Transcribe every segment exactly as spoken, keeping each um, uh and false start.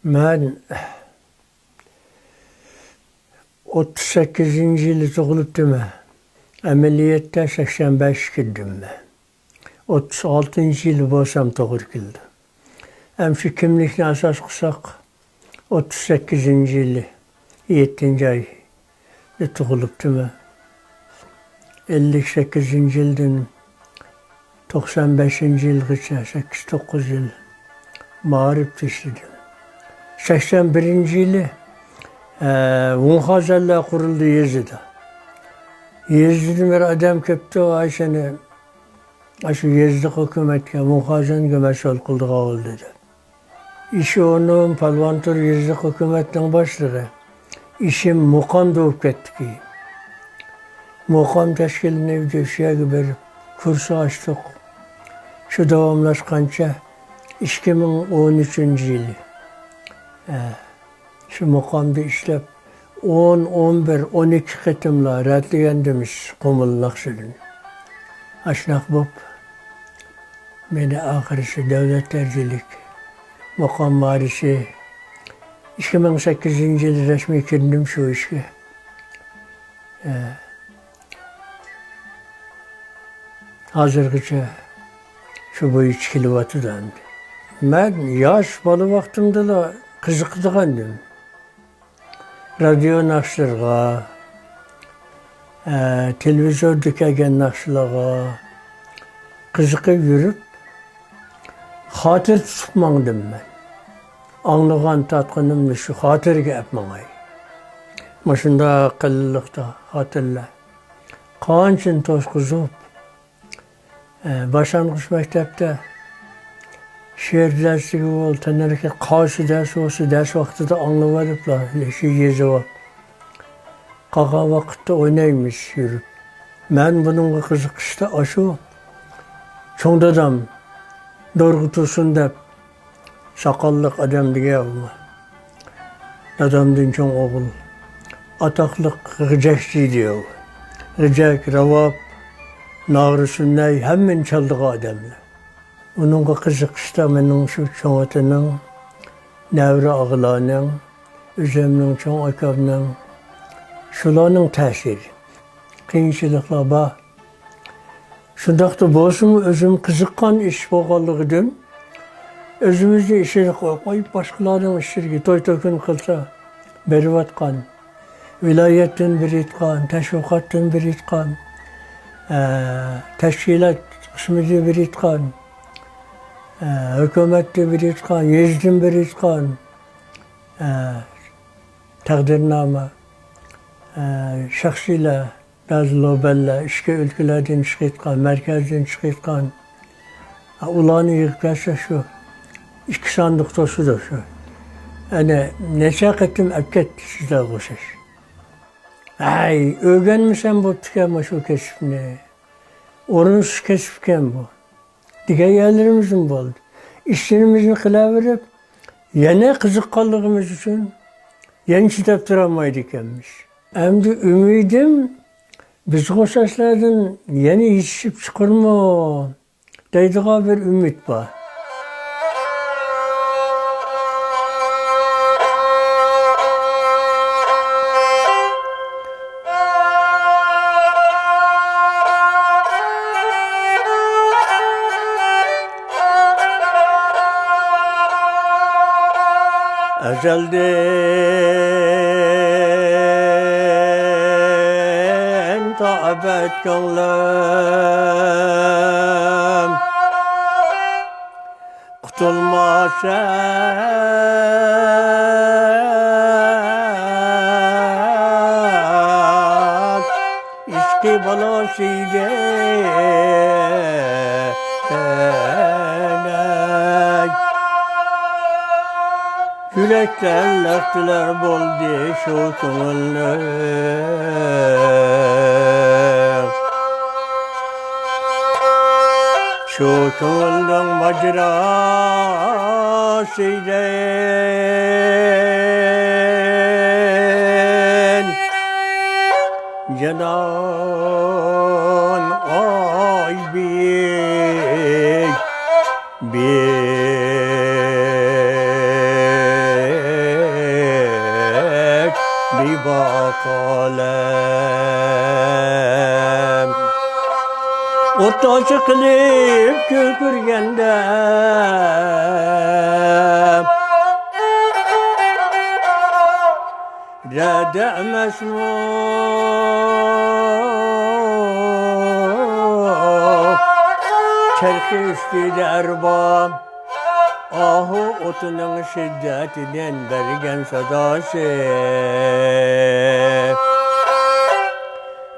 مەن ئوتتۇز سەككىزىنچى يىلى تۇغۇلۇپتىمەن. ئەمەلىيەتتە سەكسەن بەشكە كىردىم مەن. ئوتتۇز ئالتىنچى يىلى بولسام توغرا كېلىدۇ. ئەمشۇ كىملىكنى ئاساس قىلساق، ئوتتۇز سەككىزىنچى يىلى يەتتىنچى ئايدا تۇغۇلۇپتىمەن. ئەللىك سەككىزىنچى يىلدىن توقسان بەشىنچى يىلغىچە سەككىز، توققۇز يىل مائارىپتا ئىشلىدىم. سەكسەن بىرىنچى يىلى، ئە، ۋۇڭخازەنلەر قۇرۇلدى يېزىدا. يېزىدىن بىر ئادەم كەپتۇ، ئاي سېنى ئاشۇ يېزىلىق ھۆكۈمەتكە، ۋۇڭخازەنگە مەسئۇل قىلىدىغان بولدى دەپ. ئىش ئورنۇم پالۋانتۇر يېزىلىق ھۆكۈمەتنىڭ باشلىقى. ئىشىم مۇقامدا بولۇپ كەتتى كېيىن. مۇقام تەشكىللىنىپ، شۇ يەرگە بېرىپ، كۇرس ئاچتۇق. شۇ داۋاملاشقانچە ئىككى مىڭ ئون ئۈچىنچى يىلى، ئە، شۇ مۇقامدا ئىشلەپ، ئون، ئون بىر، ئون ئىككى قېتىملا رەتلىگەنتىمىز قۇمۇل ناخشىدىن. ئاشۇنداق بولۇپ، مېنى ئاخىرسى دۆلەت دەرىجىلىك مۇقام ۋارىسى، ئىككى مىڭ سەككىزىنچى يىلى رەسمىي كىردىم شۇ ئىشكە. ئە، ھازىرغىچە شۇ بويىچە كېلىۋاتىدۇ ئەمدى. مەن ياش بالا ۋاقتىمدىلا قىزىقىدىغانىدىم. رادىيو ناخشىلىرىغا، ئە، تېلېۋىزوردا كەلگەن ناخشىلارغا قىزىقىپ يۈرۈپ، خاتىرە تۇتۇپ ماڭدىم مەن. ئاڭلىغان، تارتقىنىمنى شۇ خاتىرىگە ئەپ ماڭاي. مۇشۇنداق قېلىنلىقتا خاتىرىلەر. قانچىنى توشقۇزۇپ، ئە، باشلانغۇچ مەكتەپتە شېئىر دەرسلىكى بولسا، تەنھەرىكەت قارشى دەرس بولسا، دەرس ۋاقتىدا ئاڭلىۋېلىپلا، شۇ يېزىۋاپ. قالغان ۋاقىتتا ئوينايمىز يۈرۈپ. مەن بۇنىڭغا قىزىقىشتا ئاشۇ چوڭ دادام دورغا تۇرسۇن دەپ، ساقاللىق ئادەم دېگەن ئۇ. دادامدىن چوڭ ئوغۇل. ئاتاقلىق غىجەكچى ئىدى ئۇ. غىجەك، راۋاب، ناغرا، سۈننەي ھەممىنى چالىدىغان ئادەملەر. ئۇنىڭغا قىزىقىشتا مېنىڭ شۇ چوڭ ئاتىنىڭ، نەۋرە ئاغىلارنىڭ، ئۆزۈمنىڭ، چوڭ ئاكامنىڭ، شۇلارنىڭ تەسىرى. قىيىنچىلىقلار بار. شۇنداقتا بولسىمۇ، ئۆزۈم قىزىققان ئىش بولغانلىقىدىن، ئۆزىمىزنى ئىچىدە قويۇپ، باشقىلارنىڭ ئىچىدىكى توي-توكۇن قىلسا، بېرىۋاتقان، ۋىلايەتتىن بېرىۋاتقان، تەشۋىقاتتىن بېرىۋاتقان، ئە، تەشكىلات قىسمىدىن بېرىۋاتقان، ئە، ھۆكۈمەتتىن بېرىۋاتقان، يېزىدىن بېرىۋاتقان، ئە، تەقدىرنامە، ئە، شەخسىيلەر، بەزى لوبەنلەر ئىچكى ئۆلكىلەردىن چىقىۋاتقان، مەركەزدىن چىقىۋاتقان. ئۇلارنى يىغىپ كەلسە، شۇ ئىككى ساندۇق توشىدۇ شۇ. ئەنە نەچچە قېتىم ئەپ كەتتى سىزلەرگە ئوخشاش. ھەي، ئۆگەنمىسەم بوپتىكەن مۇشۇ كەسىپنى. ئورۇنسىز كەسىپكەن بۇ. دېگەن يەرلىرىمىزمۇ بولدى. ئىشلىرىمىزنى قىلىۋېرىپ، يەنە قىزىققانلىقىمىز ئۈچۈن يەنە چىداپ تۇرالمايدىكەنمىز. ئەمدى ئۈمىدىم، بىزگە ئوخشاشلاردىن يەنە يېتىشىپ چىقىرمۇ دەيدىغان بىر ئۈمىد بار. ئەزەلدىن تا ئەبەد كۆڭلۈم قۇتۇلماس ئىشقى بالاسىدەك. يۈرەكتە لەختىلەر بولدى شۇ كۆڭۈلنىڭ. شۇ كۆڭۈلنىڭ ماجىراسىدىن جانان ئاي بىك بىك. قالەم. ئوتتاشا قىلىپ كۆكۈرگەندە، رەدە ئەمەسمۇ چەرخى ئۈستىدە ئەرباب. ئاھۇ ئوتىنىڭ شىددىتىدىن بەرگەن ساداسى،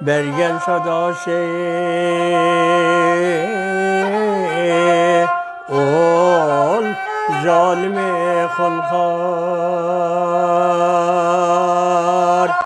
بەرگەن ساداسى، ئۇل زالىمى خۇنخار.